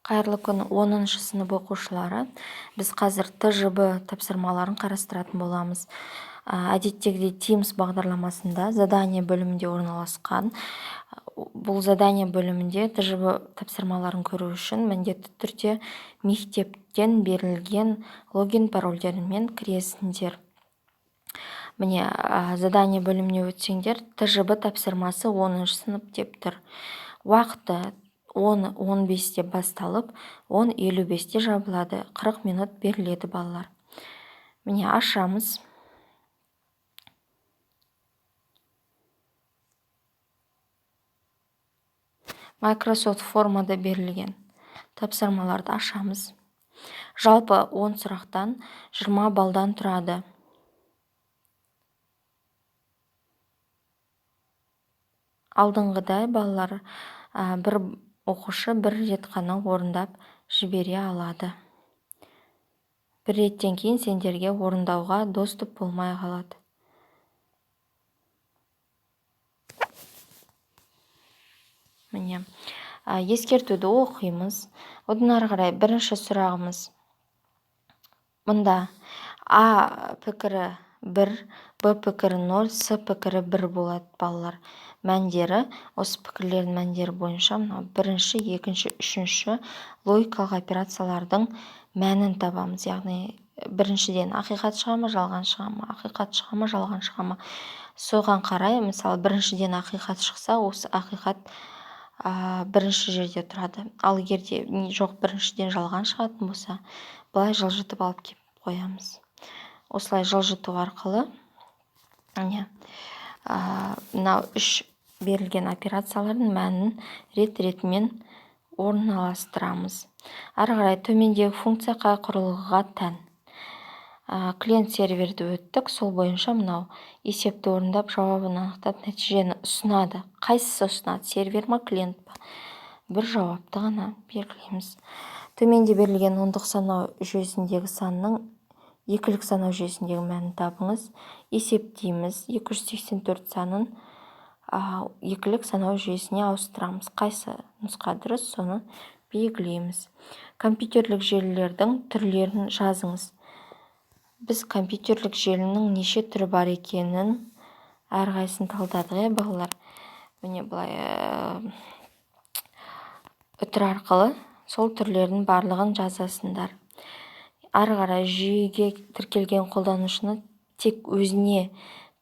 Қайырлы күн, 10-шы сынып оқушылары! Біз қазір ТЖБ тапсырмаларын қарастыратын боламыз. Әдеттегідей Teams бағдарламасында задание бөлімінде орналасқан. Бұл задание бөлімінде ТЖБ тапсырмаларын көру үшін міндетті түрде мектептен берілген логин парольдерімен кіресіңдер. Міне, задание бөліміне өтсеңдер, ТЖБ тапсырмасы 10-шы сынып деп тұр. Уақыты 10:15-те басталып, 10:55-те жабылады. 40 минут беріледі, балалар. Міне, ашамыз. Microsoft формада берілген тапсырмаларды ашамыз. Жалпы 10 сұрақтан, 20 балдан тұрады. Алдыңғыдай, балалар, бір оқушы бір рет қана орындап жібере алады. Бір реттен кейін сендерге орындауға доступ болмай қалады. Міне, ескертуді оқимыз. Одан ары қарай бірінші сұрағымыз. Мұнда А пікірі 1, Б пікірі 0, С пікірі 1 болады, балалар. Мәндері, осы пікірлердің мәндері бойынша мынау бірінші, екінші, үшінші логикалық операциялардың мәнін табамыз. Яғни біріншіден ақиқат шыға ма, жалған шыға ма, ақиқат шыға ма, жалған шыға ма. Соған қарай, мысалы, біріншіден ақиқат шықса, осы ақиқат бірінші жерде тұрады. Ал егер де жоқ, біріншіден жалған шығатын болса, былай жылжытып алып келіп қоямыз. Осылай жылжыту арқылы, міне, мынау үш берілген операциялардың мәнін рет-ретімен орналастырамыз. Ары қарай төмендегі функция қай құрылғыға тән? Клиент серверді өттік, сол бойынша мынау есепті орындап, жауабын анықтап, нәтижені ұсынады. Қайсысы ұсынады, сервер ма, клиент па? Бір жауапты ғана белгілейміз. Төменде берілген ондық санау жүйесіндегі санның екілік санау жүйесіндегі мәнін табыңыз. Есептейміз. 284 санын екілік санау жүйесіне ауыстырамыз. Қайсы нұсқа дұрыс, соны белгілейміз. Компьютерлік желілердің түрлерін жазыңыз. Біз компьютерлік желінің неше түрі бар екенін әрқайсысын талдадық, иә, балалар. Міне, былай үтір арқылы сол түрлердің барлығын жазасыңдар. Ары қарай жүйеге тіркелген қолданушыны тек өзіне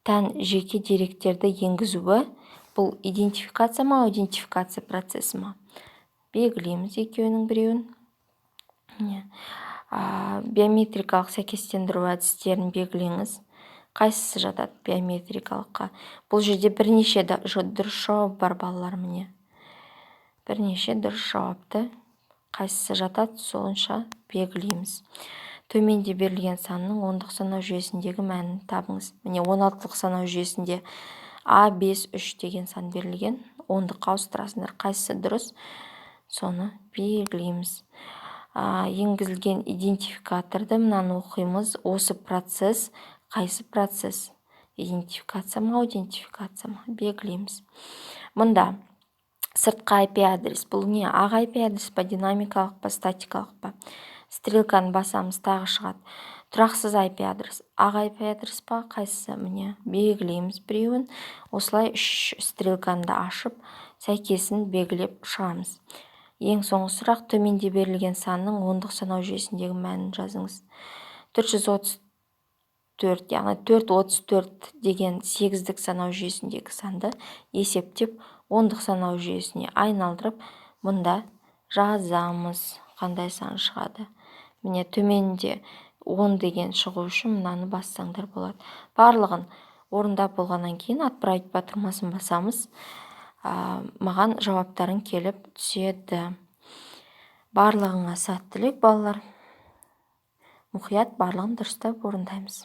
тән жеке деректерді енгізуі, бұл идентификация ма, аутентификация процесі ма? Белгілейміз екеуінің біреуін. Міне, биометрикалық сәйкестендіру әдістерін белгілеңіз. Қайсысы жатады биометрикалыққа? Бұл жерде бірнеше дұрыс жауап бар, балалар, міне. Бірнеше дұрыс жауапты қайсысы жатады, сонша белгілейміз. Төменде берілген санның ондық санау жүйесіндегі мәнін табыңыз. Міне, 16-лық санау жүйесінде А 5 3 деген сан берілген. Ондыққа ауыстырасыңдар. Қайсысы дұрыс, соны белгілейміз. Енгізілген идентификаторды мынаны оқимыз. Осы процесс қайсы процесс? Идентификация ма, аутентификация ма? Белгілейміз. Мұнда сыртқы IP адрес. Бұл не? Ақ IP адрес па, динамикалық па, статикалық па? Стрелканы басамыз, тағы шығады. Тұрақсыз IP адрес. Ақ IP адрес па, қайсысы? Міне, белгілейміз біреуін. Осылай үш стрелканы да ашып, сәйкесін белгілеп шығамыз. Ең соңғы сұрақ: төменде берілген санның ондық санау жүйесіндегі мәнін жазыңыз. 434, яғни 434 деген сегіздік санау жүйесіндегі санды есептеп, ондық санау жүйесіне айналдырып, мұнда жазамыз. Қандай сан шығады? Міне, төменде 10 деген шығу үшін мынаны бассаңдар болады. Барлығын орындап болғаннан кейін отправить батырмасын басамыз. Маған жауаптарың келіп түседі. Барлығыңа сәттілік, балалар. Мұқият барлығын дұрыстап орындаймыз.